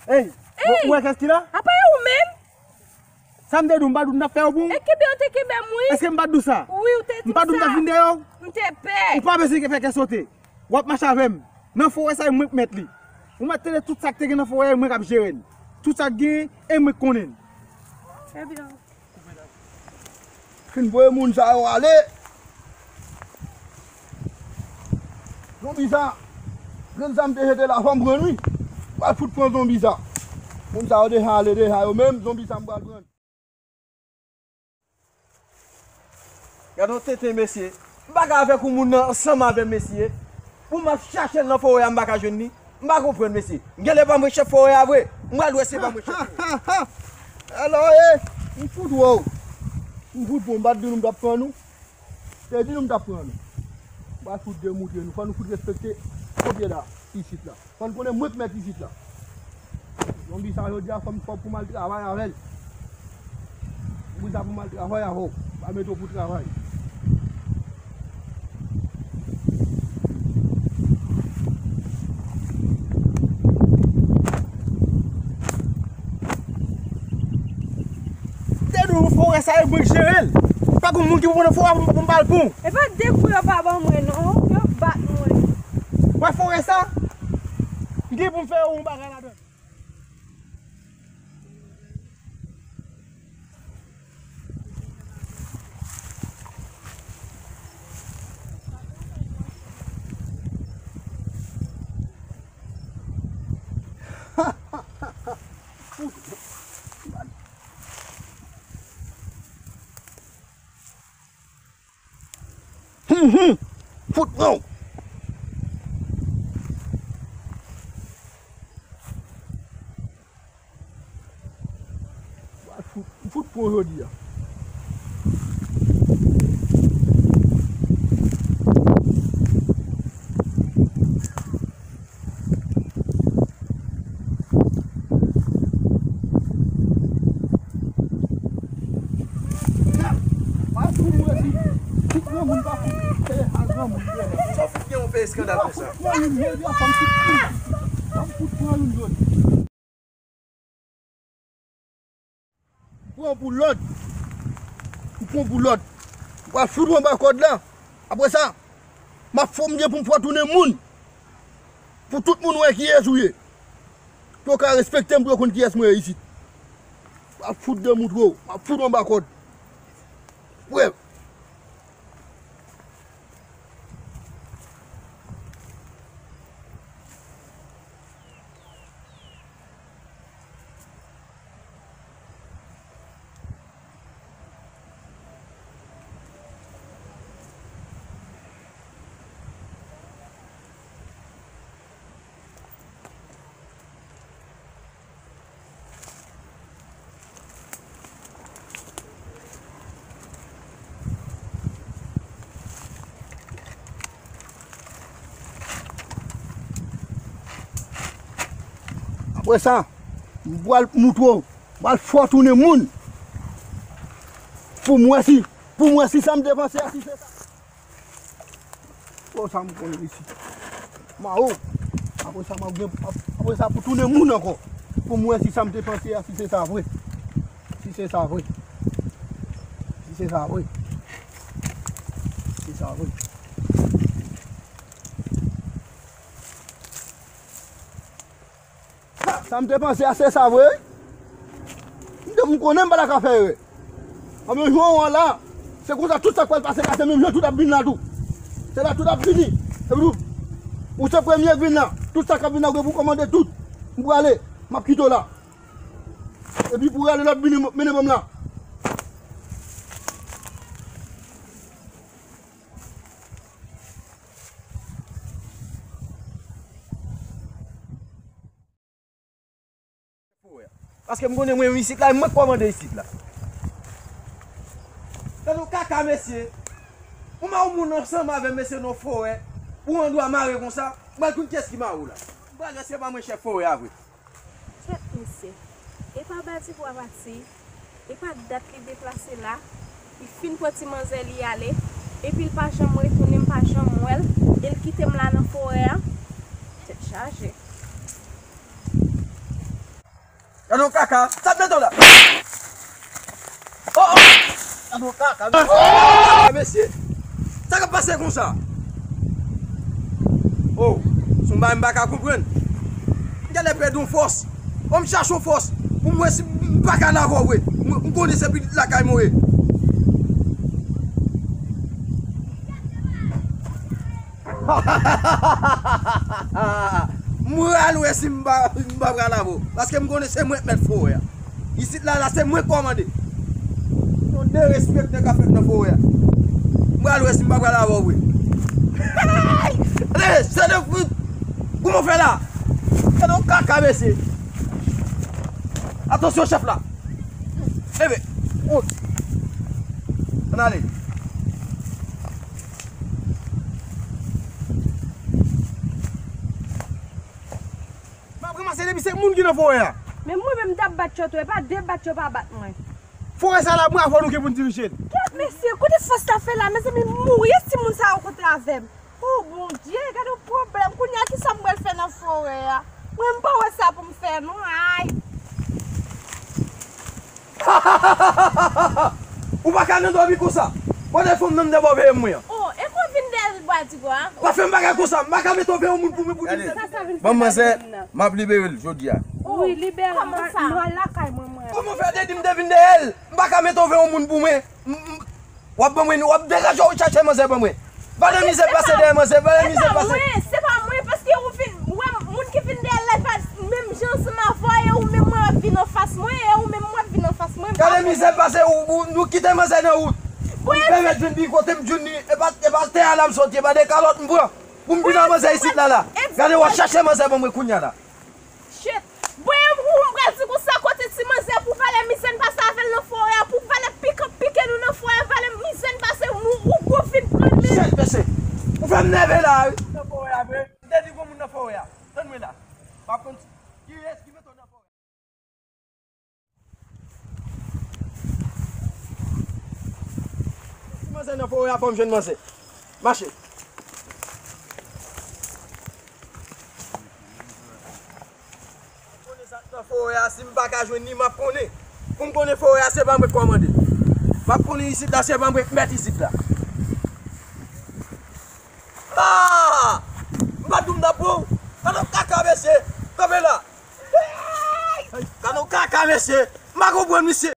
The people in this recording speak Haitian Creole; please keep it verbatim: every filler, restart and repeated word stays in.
Ey, ou, ou wè kès ki la? Apa e ou menm? Sa m te di w, m pa di w m t ap fè yo pou ou? E kenbe, ou te kenbe m, wi. Èske m pa t di w sa? Wi, ou te di m sa. M pa t di w m t ap vin dèyè w? M te pè. Ou pa bezwen fè kè sote. W ap mache avè m. Nan forè sa, e mwen k mèt li. Ou mèt tande tout sa k te gen nan forè a, e mwen k ap jere l. Tout sa k genyen, e mwen k konnen l. Ebyen. Fin voye moun sa yo ale. Zonbi sa, grenn sa m te jete la, fò m pran l wi. Pral fout pran zonbi sa. Moun sa yo deja ale deja yo menm, zonbi sa m pral pran l. Gade yon tenten, mesye. M pa ka avèk yon moun nan ansanm avè m, mesye. Pou m ap chache l nan forè a, m pa ka jwenn li. M pa konprann, mesye. M genlè pa mwen chèf forè a vre. M pral wè se pa mwen chèf forè a. Alò, e, m fout wè w. M fout bon, m pa t di nou m t ap pran nou. Te di nou m t ap pran nou. M pral fout demoutre nou. Fò nou fout respekte pwopriyetè isit la. Fò n konnen mwen k mèt isit la. Zonbi sa jodi a fò m, fò pou m al travay avè l. Zonbi sa pou m al travay avè w. M pa mete w pou travay. Te di w forè sa e mwen k jere l. Pa gen moun ki pou pran nan forè a pou m, pou m ba l pou w. E pa de kou yo pa ban mwen non, yo bat mwen. Wè forè sa? M gen pou m fè yon bagay ladan l. Hum, hum. Fout pran w. Wa fout, fout pran w jodi a. Sa w fout gen yon fè eskandal konsa? Pran pou lòd. Ou pran pou lòd. Ou pral fout ou anba kòd la. Apre sa, m ap fè w, m gen pou m fè w tounen moun. Pou tout moun wè kiyès ou ye. Pou yo ka respekte m, pou yo konn kiyès mwen ye isit. M ap fout demoutre w. M ap fout ou anba kòd. Prèv. Apre sa, m pral moutre w, m pral fè w tounen moun. Pou m wè si, pou m wè si sa m te panse a, si se sa. Bon, sa m konnen isit. Ma o. Apre sa, m ap gen, ap-, apre sa, pou tounen moun ankò. Pou m wè si sa m te panse a, si se sa vre. Si se sa vre. Si se sa vre. Si sa vre. Sa m te panse a, se sa vre. M te, m konnen m pa ta ka fè erè. Anben, jan w wè la, se konsa tout sa k pral pase la, se menm jan tout ap vin la tou. Se la tout ap vini. Epi tou, ou se premye k vin la. Tout sa k ap vin la, ou gen pou kòmande tout. M prale, m ap kite w la. Epi pou rale lòt vini, mennen ban m la. Paske m konnen mwen menm isit la, e mwen k kòmande isit la. Gade yon kaka, mesye. Ou mè yon moun ansanm avè m, mesye, nan forè. Ou andwa mare konsa. M pral konn kiyès ki mare w la. M pral wè se pa mwen chèf forè a vre. Kèt, mesye. E pa Badibwa pati. E pa dat li deplase la. Li fin pran ti manzè li ale. Epi l pa janm retounen, m pa janm wè l. E l kite m la nan forè a. Tèt chaje. Gade yon kaka. Sa t mete w la? Oh, oh. Gade yon kaka, mesye. Sa k ap pase konsa? Oh, se yon bagay m pa ka konprann. M genlè pèdi yon fòs. Fò m chache yon fòs pou m wè si m pa ka lave w vre. M, m konnen se pitit lakay mwen ye. Mwen al wè si m pa, m pa pral avè w. Paske m konnen se mwen k mèt forè a. Isit la, la se mwen k kòmande. Yon derespekte k ap fèt nan forè a. Mwen al wè si m pa pral avè w vre. Hey! Se de fout! Kouman w fè la? Gade yon kaka, mesye. Atansyon, chèf la. Ebe, wout. Ann ale. M ap ranmase depi se moun ki nan forè a. Men mwen menm m t ap bat yo tou, e pa de bat yo pa bat mwen. Forè sa la, mwen avè w nou gen pou n dirije l. Kèt mesye, kote fòs la fè la, mezanmi, m mouri, e si moun sa yo kontre avè m? Oh Bondye, gade yon pwoblèm. Kounye a, kisa m pral fè nan forè a? Mwen, m pa wè sa pou m fè, non. Ay! Ou pa ka nan dòmi konsa. Kote fanm nan m te ba w veye mwen an? Oh, e kon vin dèyè l bwa di gwa? Pa fè m bagay konsa. M pa ka mete w veye yon moun pou mwen pou di. Gade, ban m manzè, m ap libere l jodi a. Wi, libere l. Kòman sa? M al lakay mwen, mwen. Kòman fè te di m te vin dèyè l? M pa ka mete w veye yon moun pou mwen. M, m, W ap ban mwen, w ap degaje w chache manzè ban mwen. Vale mizè pase dèyè manzè, vale mizè pase. Se pa mwen, se pa mwen, paske ou vin, ou wè moun ki vin dèyè l la, pa menm jan ansanm avè w, e ou menm mwen w ap vin anfas mwen, e ou menm mwen w ap vin anfas mwen. Gade mizè pase, ou, ou, nou kite manzè nan wout. Ou pèmèt vin pi kote m jwenn li, e pa, e pa tè a la m soti, e pa de kalòt m pran. Pou m vin nan manzè isit la la. Gade w ap chache manzè ban mwen kounye a la. Shit! Bon, ou m pral di konsa, kote ti manzè pou vale mizè n pase avè l nan forè a, pou vale pikan pike nou nan forè a, vale mizè n pase ou, ou gwo vin pran li. Shit, mesye! Ou fè m nève la, wi. Nan forè a, vre? M te di gwo moun nan forè a. Tann mwen la. M ap konn kiyès ki mete w nan forè a. Si manzè nan forè a, fò m jwenn manzè. Mache. Konnen sa k nan forè a, si m pa ka jwenn li, m ap konnen. Pou m konnen forè a, se pa mwen k kòmande. M ap konnen isit la, se pa mwen k mèt isit la. Ah! M pa t di w m t ap pran w. Gade yon kaka, mesye. Kanpe la. Gade yon kaka, mesye. M pa konprann misye.